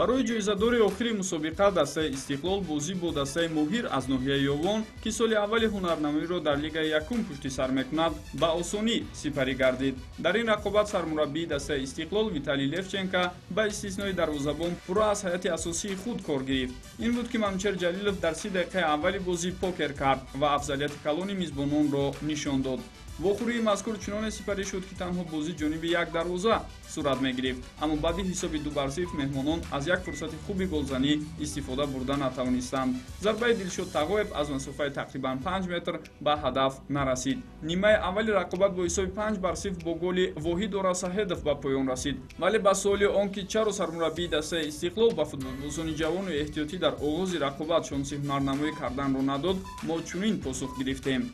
Барои ҷоизадори охири мусобиқа дастаи Истиқлол бозӣ бо дастаи Моҳир аз ноҳияи Ёвон, ки соли аввали ҳунарнамоиро дар лигаи якум пушти сар мекунад, ба осонӣ сипарӣ гардид. Дар ин рақобат сармураббии дастаи Истиқлол Виталий Левченко ба истиснои дарвозабон пурра аз ҳайати асосии худ кор гирифт. Ин буд, ки Манучер Ҷалилов дар 30 дақиқаи аввали бозӣ покер кард ва афзалияти калони мизбононро нишон дод. Вохӯрии мазкур чуноне сипарӣ шуд, ки танҳо бозӣ ҷониби як дарвоза сурат мегирифт, аммо баъди ҳисоби 2-0 меҳмонон аз як фурсати хуби голзанӣ истифода бурда натавонистанд. Зарбаи Дилшод Тағоев аз масофаи тақрибан 5 метр ба ҳадаф нарасид. Нимаи аввали рақобат бо ҳисоби 5-0 бо голи Воҳид Орасаҳедов ба поён расид, вале ба суоли он ки чаро сармураббии дастаи Истиқлол ба футболбозони ҷавону эҳтиётӣ дар оғози рақобат шонси ҳунарнамоӣ карданро надод, мо чунин посух гирифтем.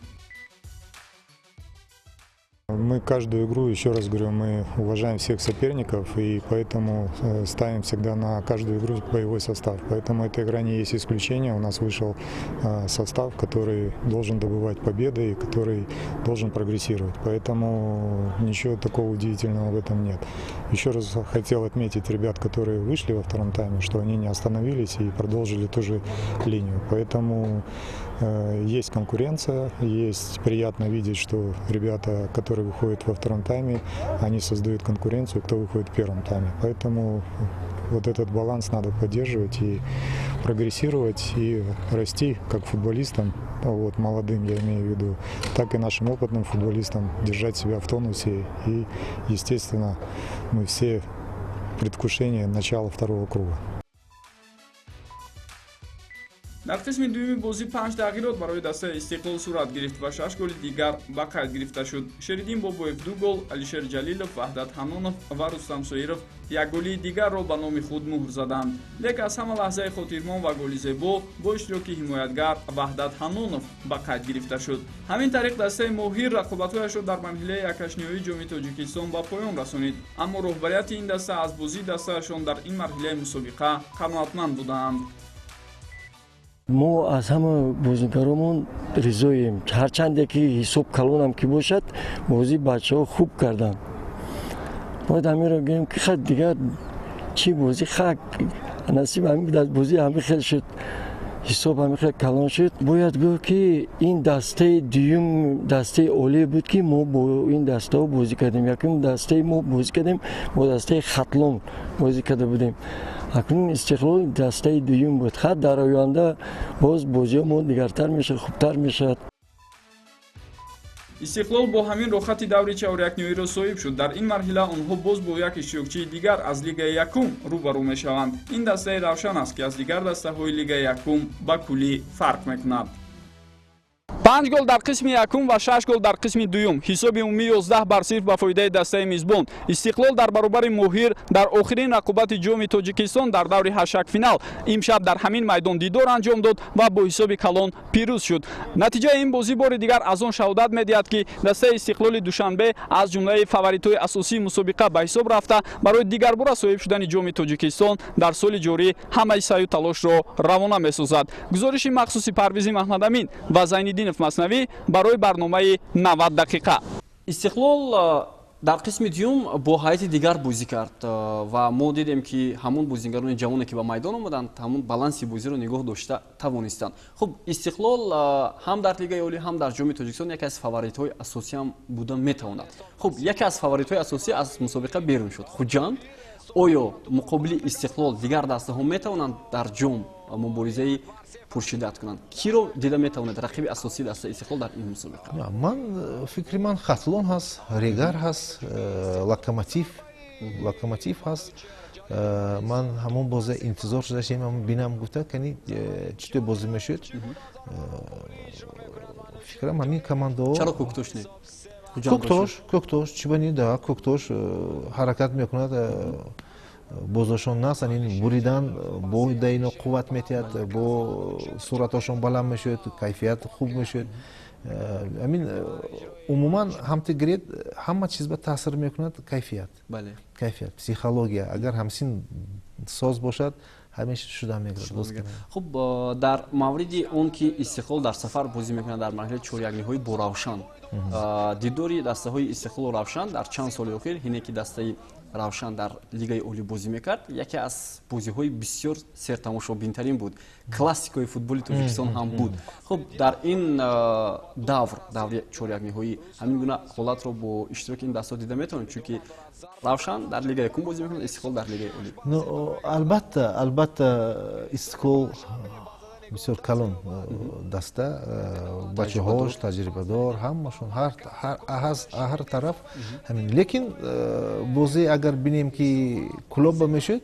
Мы каждую игру, еще раз говорю, мы уважаем всех соперников и поэтому ставим всегда на каждую игру боевой состав. Поэтому эта игра не есть исключение. У нас вышел состав, который должен добывать победы и который должен прогрессировать. Поэтому ничего такого удивительного в этом нет. Еще раз хотел отметить ребят, которые вышли во втором тайме, что они не остановились и продолжили ту же линию. Поэтому есть конкуренция, есть приятно видеть, что ребята, которые выходят во втором тайме, они создают конкуренцию, кто выходит в первом тайме. Поэтому Вот этот баланс надо поддерживать и прогрессировать, и расти как футболистам, вот, молодым я имею в виду, так и нашим опытным футболистам, держать себя в тонусе. И, естественно, мы все в предвкушении начала второго круга. Дар қисми дуюми бозӣ 5 тағйирот барои дастаи Истиқлол сурат гирифт ва 6 голи дигар ба қайд гирифта шуд. Шериддин Бобоев 2 гол, Алишер Ҷалилов, Ваҳдат Ҳанонов ва Рустам Соиров як голи дигарро ба номи худ муҳр заданд. Лек аз ҳама лаҳзаи хотирмон ва голи зебо бо иштироки ҳимоятгар Ваҳдат Ҳанонов ба қайд гирифта шуд. Ҳамин тариқ дастаи Моҳир рақобатҳояшро дар марҳилаи якашниҳоии Ҷоми Тоҷикистон ба поён расонид. Аммо роҳбарияти ин даста аз бозии дастаашон дар ин марҳилаи мусобиқа қаноатманд будаанд. Мо аз ҳама бозигаромон ризоем. Ҳарчанде ки ҳисоб калонам ки бошад, бозии бачаҳо хуб карданд. Бояд ҳаминро гӯем ки ха дигар чӣ бозӣ, ха насиб ҳамин бозӣ ҳамин хел шуд, ҳисоб ҳамин хел калон шуд. Бояд гуфт ки ин дастаи дуюм дастаи олие буд ки мо бо ин дастаҳо бозӣ кардем. Якум дастаи мо бозӣ кардем, бо дастаи Хатлон бозӣ карда будем. Акнун Истиқлол дастаи дуюм буд. Ха дар оянда боз бозиҳо мо дигартар мешавад, хубтар мешавад. Истиқлол бо ҳамин рохати даври чаҳорякниҳоиро соҳиб шуд. Дар ин марҳила онҳо боз бо як иштирокчии дигар аз Лигаи якум рӯбарӯ мешаванд. Ин дастаи Равшан аст, ки аз дигар дастаҳои Лигаи якум ба куллӣ фарқ мекунад. 5 гол дар қисми якум ва 6 гол дар қисми дуюм. Ҳисоби умумӣ 11-0 ба фоидаи дастаи мизбон. Истиқлол дар баробари Моҳир дар охирин рақобати Ҷоми Тоҷикистон дар даври ҳашякфинал имшаб дар ҳамин майдон дидор анҷом дод ва бо ҳисоби калон пирӯз шуд. Натиҷаи ин бозӣ бори дигар аз он шаҳодат медиҳад, ки дастаи Истиқлоли Душанбе аз ҷумлаи фаворитҳои асосии мусобиқа ба ҳисоб рафта, барои дигарбора соҳиб шудани Ҷоми Тоҷикистон дар соли ҷорӣ ҳамаи саъю талошро равона месозад. Гузориши махсуси Парвизи Маҳмадамин ва Зайниддинов Маснавӣ барои барномаи 90 дақиқа. Истиқлол дар қисми дуюм бо ҳайати дигар бозӣ кард ва мо дидем, ки ҳамон бозигарони ҷавоне, ки ба майдон омаданд, ҳамон баланси бозиро нигоҳ дошта тавонистанд. Хуб, Истиқлол ҳам дар Лигаи олӣ, ҳам дар Ҷоми Тоҷикистон яке аз фаворитҳои асосӣ ҳам буда метавонад. Хуб, яке аз фаворитҳои асосӣ аз мусобиқа берун шуд, Хуҷанд. Оё муқобили Истиқлол дигар дастаҳо метавонанд дар ҷом муборизаи пуршиддат кунанд? Киро дида метавонад рақиби асосии дастаи Истиқлол дар ин мусобиқа? Ман фикри ман Хатлон ҳаст, Регар ҳаст, Локомотив ҳаст. Ман ҳамон боза интизор шудаштем, бинам гуфта, кани чӣ то бозӣ мешуд. Фикрам ҳамин командаҳо. Чаро Кӯктош не? Кӯктош, чӣ да, Кӯктош ҳаракат мекунад, бозошон наст, ин буридан бо да ино қувват метиҳад, бо суратошон баланд мешавад, кайфият хуб мешавад. Амин умуман ҳамти гиред, ҳама чиз ба таъсир мекунад кайфият. Кайфият, психология. Агар ҳамсин соз бошад, ҳамеша шуда мегирад. Хуб, дар мавриди он ки Истиқлол дар сафар бозӣ мекунад дар марҳилаи чорякниҳои бо Равшан, дидори дастаҳои Истиқлолу Равшан дар чанд соли охир, ҳине ки дастаи Равшан дар Лигаи олӣ бозӣ мекард, яке аз бозиҳои бисёр сертамошобинтарин буд. Классикаи футболи Тоҷикистон ҳам буд. Хуб, дар ин давр, даври чорякниҳоӣ, ҳамин гуна ҳолатро бо иштироки ин дастаҳо дида метавонем, чунки Равшан дар Лигаи якум бозӣ мекунад, Истиқлол дар Лигаи олӣ. Албатта, Истиқлол бисёр калон даста, бачаҳош таҷрибадор, ҳамашон ҳар тараф ҳамин. Лекин бозӣ агар бинем ки клубба мешуд,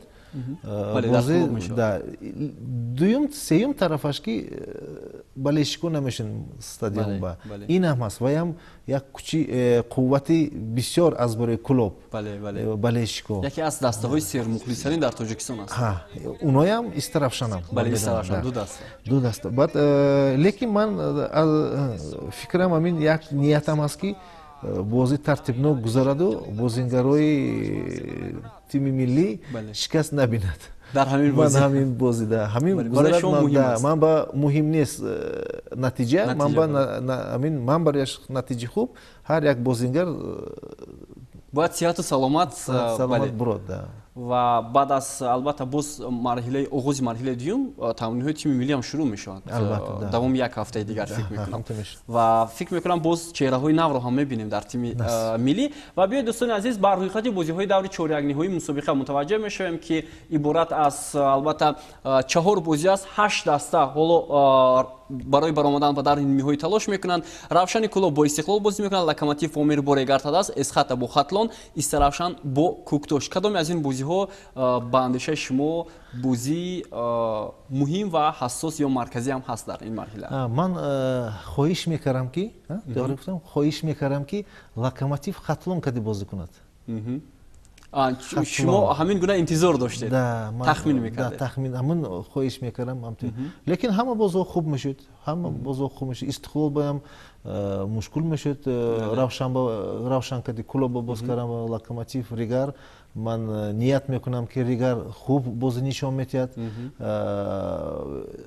дуюм сеюм тарафаш ки болельщико намешин стадионба, ин ҳам ҳаст. Ваям як кучи қуввати бисёр аз бораи клуб болельщико. Яке аз дастаҳои сермухлистарин дар Тоҷикистон аст. Уноям Истарафшанам. Ду даста. Баъд лекин ман фикрам ҳамин як ниятам аст, ки бозӣ тартибнок гузараду бозингарои тими миллӣ шикаст набинад. Дар ҳамин бозӣ. Ҳамин бозида. Ҳамин гузарад, ман ба муҳим нест натиҷа, ман ба ҳамин ман барояш натиҷаи хуб, ҳар як бозингар бояд сиҳату саломат саломат бурод. Ва баъд аз, албатта, боз марҳилаи оғози марҳилаи дуюм тамринҳои тими миллӣ ҳам шурӯъ мешаванд. Давоми як ҳафтаи дигар, фикр мекунам, ва фикр мекунам, боз чеҳраҳои навро ҳам мебинем дар тими миллӣ. Ва биёед, дӯстони азиз, ба рӯйхати бозиҳои даври чорякниҳоии мусобиқа мутаваҷҷеҳ мешавем, ки иборат аз, албатта, чаҳор бозӣ аст. Ҳашт даста ҳоло барои баромадан ба даври нимниҳоӣ талош мекунанд. Равшани Кӯлоб бо Истиқлол бозӣ мекунанд, Локомотив Помир бо Регар-ТадАЗ, Эсхата бо Хатлон, Истаравшан бо Кӯктош. Кадоме аз ин бозиҳо ба андешаи шумо бозии муҳим ва ҳассос ё марказӣ ҳам ҳаст дар ин марҳила? Ман хоҳиш мекардам, ки гуфтам, хоҳиш мекардам, ки Локомотив Хатлон кади бозӣ кунад. Шумо ҳамин гуна интизор доштед, тахмин мекардед? Тахмин, ҳамин хоҳиш мекардам, лекин ҳама бозиҳо хуб мешуд, ҳама бозиҳо хуб мешуд. Истиқлол баям мушкул мешуд, Равшан кади Кӯлоба боз кардам, Локомотив Регар. Ман ният мекунам, ки Регар хуб бозӣ нишон медиҳад,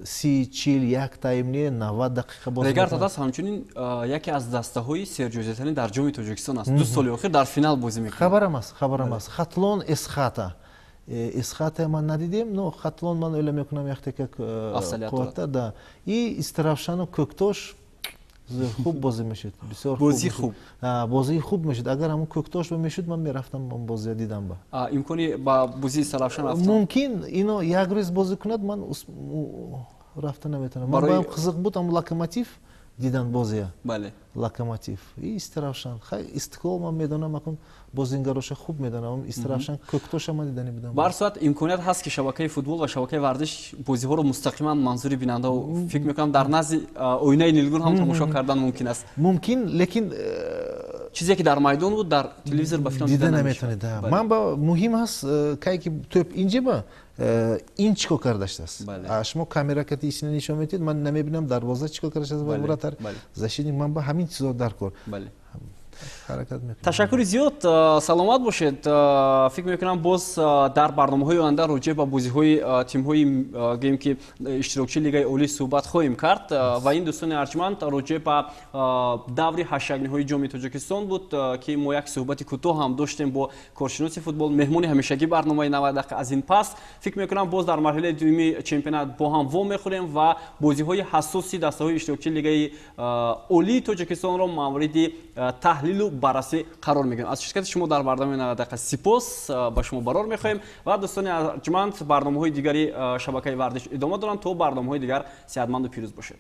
30, 40, як тайм не, 90 дақиқа боз. Регар ТадАЗ ҳамчунин яке аз дастаҳои серҷоизатарин дар Ҷоми Тоҷикистон аст, 2 соли охир дар финал бозӣ мекунад. Хабарам аст, хабарам аст. Хатлон, Эсхата. Эсхата ман надидем, но Хатлон, ман ӯйла мекунам, яхте как қувватта да. И Истаравшану Кӯктош хуб бозӣ мешуд, бисёр. Бозӣ хуб. Бозии хуб мешуд. Агар ҳамун Кӯктош мешуд, ман мерафтам он бозия дидам ба. Имкони ба бозии Истаравшан рафтан? Мумкин, ино як рӯз бозӣ кунад, ман рафта наметавонам. Ман баям қизиқ буд ам Локомотив дидан бозия. Локомотив и Истаравшан. Хай, Истиқлол ман медонам, акун бозингароша хуб медонам. Истаравшан, Кӯктоша ман дидани будам. Ба ҳар сурат, имконият ҳаст, ки шабакаи футбол ва шабакаи варзиш бозиҳоро мустақиман манзури бинандао, фикр мекунам, дар назди оинаи нилгун ҳам тамошо кардан мумкин аст. Мумкин, лекин чизе ки дар майдон буд, дар телевизор, ба фикрам, дида наметавонед. Ман ба муҳим аст, кай ки тӯп инҷа ба ин чӣ кор кардаштааст. Шумо камера кати исина нишон медиҳед, ман намебинам дарвоза чӣ кор кардаштааст, вратарь, защитник. Ман ба ҳамин чизо дар кор ҳаракат мекунам. Ташаккури зиёд, саломат бошед. Фикр мекунам, боз дар барномаҳои оянда роҷеъ ба бозиҳои тимҳои, гӯем ки, иштирокчии Лигаи Олӣ суҳбат хоҳем кард. Ва ин, дӯстони арҷманд, роҷеъ ба даври ҳаштякниҳои Ҷоми Тоҷикистон буд, ки мо як суҳбати кӯтоҳ ҳам доштем бо коршиноси футбол, меҳмони ҳамешагӣ барномаи 90 дақиқа. Аз ин пас, фикр мекунам, боз дар марҳилаи дуюми чемпионат бо ҳам во мехӯрем ва бозиҳои ҳассоси дастаҳои иштирокчии Лигаи Олии Тоҷикистонро мавриди таҳлилу баррасӣ қарор мегирем. Аз ширкати шумо дар барномаи 90 дақиқа сипос, ба шумо барор мехоҳем. Ва дӯстони арҷманд, барномаҳои дигари шабакаи варзиш идома доранд. То барномаҳои дигар сеҳатманду пирӯз бошед.